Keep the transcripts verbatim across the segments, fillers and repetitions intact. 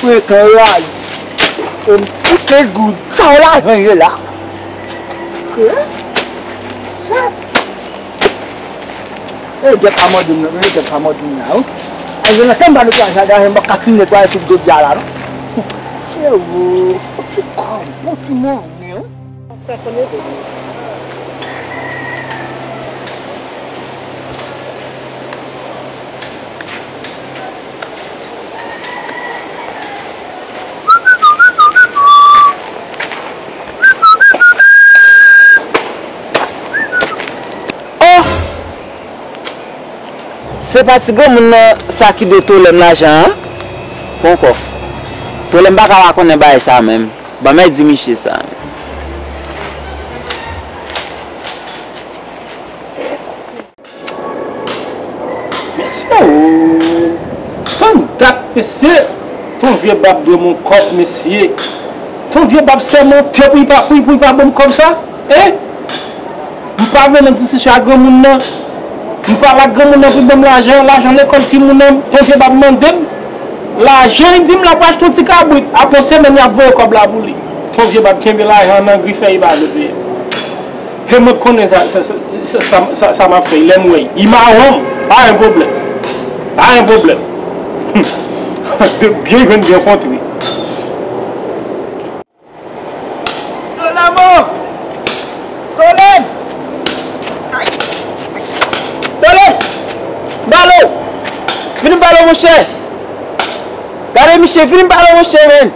Frekan rayi. E m kite goud sa w lajan ye la. E djèp pa mòde m nan, e djèp pa mòde m nan, wi. Ay, yo nan tann ba nou pral jade, m pa ka fin netwaye tout dodya la, non. Se ou, yon ti kòb, yon ti monnen, wi. Fè konesans. Oh! Se pa ti granmoun nan sa ki dwe Tolèm lajan an? Pran kòf. Tolèm pa ka pa konnen bagay sa menm. Ban m di misye sa. Mesye o! Tann dat, mesye! Ton vye bab dwe m yon kòb, mesye! Ton vye bab sèmante pou li pa, pou li, pou li pa ban m kòb sa? Hein? M pa vle nan diskisyon ak granmoun nan. M pale ak granmoun nan pou l ban m lajan, lajan lekòl timoun nan, ton vye bab mande m lajan, li di m l ap achte yon ti kabrit. Apre yon semèn, y ap voye kòb la pou li. Ton vye bab kenbe lajan an nan grifè, li pa vle peye m. E mwen konnen sa, sa, sa, sa, sa, sa m ap fè, lè m wè l. Li mawon m, pa gen pwoblèm. Pa gen pwoblèm. De byen jwenn, byen kontre. Tolamo! Tolèm! Ay! Tolèm! Balo! Vini balo, monchè! Gade misye, vini balo, monchè, men!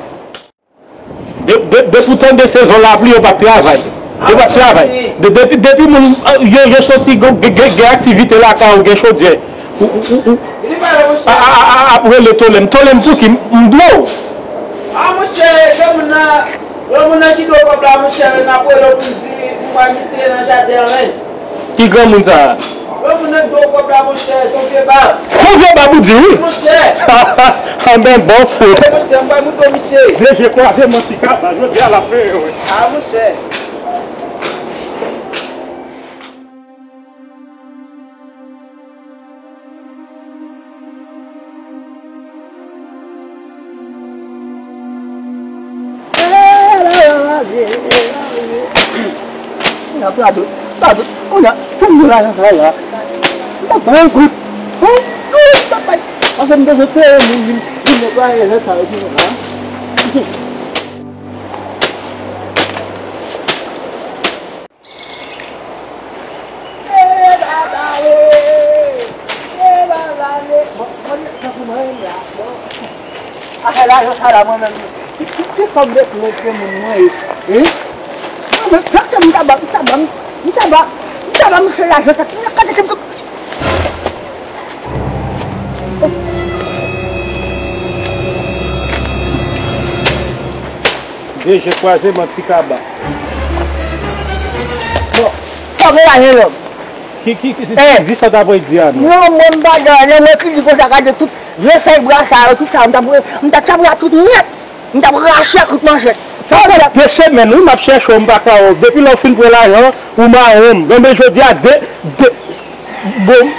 De, de, depi w tande sezon lapli, yo p ap travay. Yo p ap travay. De, depi, depi moun, yo, yo soti, gen, gen, gen, gen aktivite lakay ou, gen chodyè. Ou, ou, ou, ou. A, a, a, a, ap rele Tolèm. Tolèm pou ki? M, m dwe w. A, monchè, granmoun nan, granmoun nan ki dwe w kòb la, monchè, n ap rele w pou l di, pou mwen, misye nan jaden an, men. Ki granmoun sa a? Granmoun nan ki dwe w kòb la, monchè, ton vye bab. Ton vye bab ou di, wi. Monchè. Anben, bon fre. Monchè, m pral montre w, misye. Vye je kwaze, manti kaba, jodi a l ap fè erè. A, monchè. Kounye a, pado, pado, kounye a, kounye a, la, la, la. M pa bay yon goud. Hein? Kounye a, m pa bay. Paske m bezwen peye moun vin, vin netwaye lè sa yo, vin la. E baba e! E baba e! Bon, bon, bon, bon, bon. Afè lajan sa la, mwen menm, ki, ki, ki kòb de plent ke moun mwen ye? Hein? Mwen menm, sa ke m ta ba, m ta ba, m ta ba, m ta ba misye lajan sa, ki nan kantite m. De je kwaze, manti kaba. Bon, sa vle la, jen lòm. Ki, ki, ki, ki, di sa w ta voye di a non. Non, mwen m pa gen anyen, mwen ki di konsa, gade tout vye fèy bwa sa yo, tout sa, m t ap, m t ap tchapre a tout nèt. M t ap rache ak kout manchèt. Sa fè de semèn, wi, m ap chèche w, m pa ka wè w. Depi lè w fin pran lajan, ou mawon m. Donk, men jodi a, de, de, bon,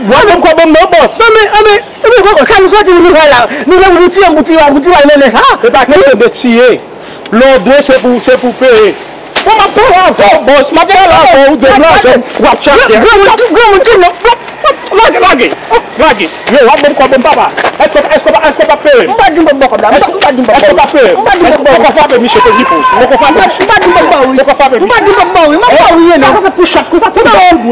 w ap ban m kòb nan bòs. Non, men, men, men, kòkò, sa nou soti pou nou fè la? Nou vle pou nou tiye m, pou tiye, pou tiye mennen sa? E pa kesyon de tiye. Lè w dwe, se pou, se pou peye. Bon, m ap pale avè w, bòs. M ap pale avè w, ou dwe m lajan, w ap chache. Granmoun, granmoun, granmoun, lage, lage, lage. Yo, w ap ban m kòb, bon, papa. Èske, èske, èske w p ap peye m? M pa di m p ap ba w kòb la. M pa di m p ap ba w kòb la. Èske w p ap peye m? M pa di m p ap ba w. Poko frape misye, poko frape misye. M pa di m p ap ba w, wi. Poko frape misye. M pa di m p ap ba w, wi. M ap ba w, wi, non. Sa fè pou chak konsa, tande w.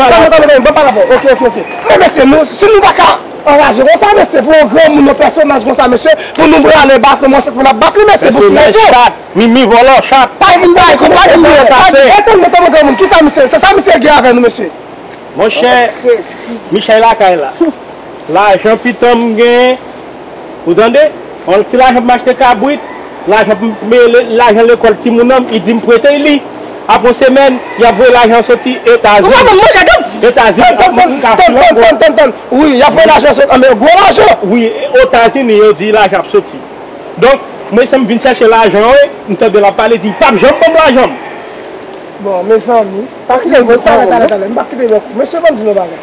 pale. Tann, tann, tann, tann, ban pale avè w. Ok, ok, ok. Men mesye, nou, si nou pa ka anraje konsa, mesye, pou yon granmoun, yon pèsonaj konsa, mesye, pou nou prale bat li, mwen, se pou n ap bat li, mesye, pou ki rezon? Pèsonaj chat, Mimi vòlò chat. Pa vin bay, pa vin bay. Tann, tann, tann, granmoun, kisa misye, se sa misye gen avè nou, mesye? Monchè, Michèl lakay la. Lajan pitan m genyen, ou tande? Yon ti lajan pou m achte kabrit, lajan pou m peye le- lajan lekòl timoun nan, li di m prete li. Apre yon semèn, y ap voye lajan soti Etazini. Ou pa ban m manje, tann! Etazini, Tann, tann, tann, tann, tann, tann, tann, tann. Wi, y ap voye lajan soti, anben, gwo lajan. Wi, Etazini, yo di lajan ap soti. Donk, mwen se m vin chèche lajan, wi. M tande l ap pale, di, "P ap janm ban m lajan m." Bon, mezanmi, pa kite m pran kou, non. Talè, talè, talè, m p ap kite m pran kou. Mesye, ban m di nou bagay.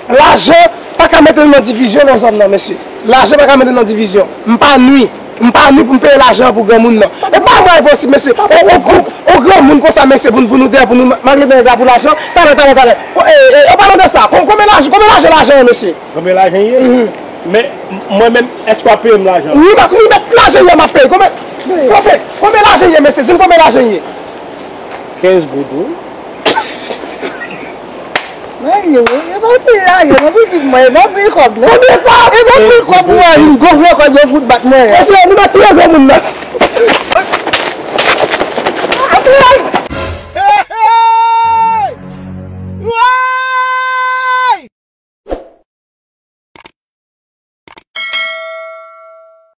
Lajan pa ka mete nou nan divizyon nan zòn nan, mesye. Lajan pa ka mete nou nan divizyon. M pa nwi. M pa nwi pou m peye lajan pou granmoun nan. E pa mwen posib, mesye. O, o, o, o granmoun konsa, mesye, pou, pou nou dèyè, pou nou ma- magle nèg la pou lajan. Talè, talè, talè. Ko- E, e, an palan de sa, kon- konbyen lajan, konbyen lajan lajan an, mesye? Konbyen lajan ye? Mhm. Men, m- mwen menm, èske w ap peye m lajan? Wi, m ap, wi, men lajan ye, m ap peye. Konbyen, konbyen, konbyen lajan ye, mesye? Di m konbyen lajan ye? Kenz goud, wi. Mwen, yo, yo pa pil lajan, non, pitit mwen, yo pa pil kòb, non. Konbyen kòb? Yo pa pil kòb pou mwen, vin gonfle kòb yo fout bat mwen. Mesye, nou mèt touye granmoun nan.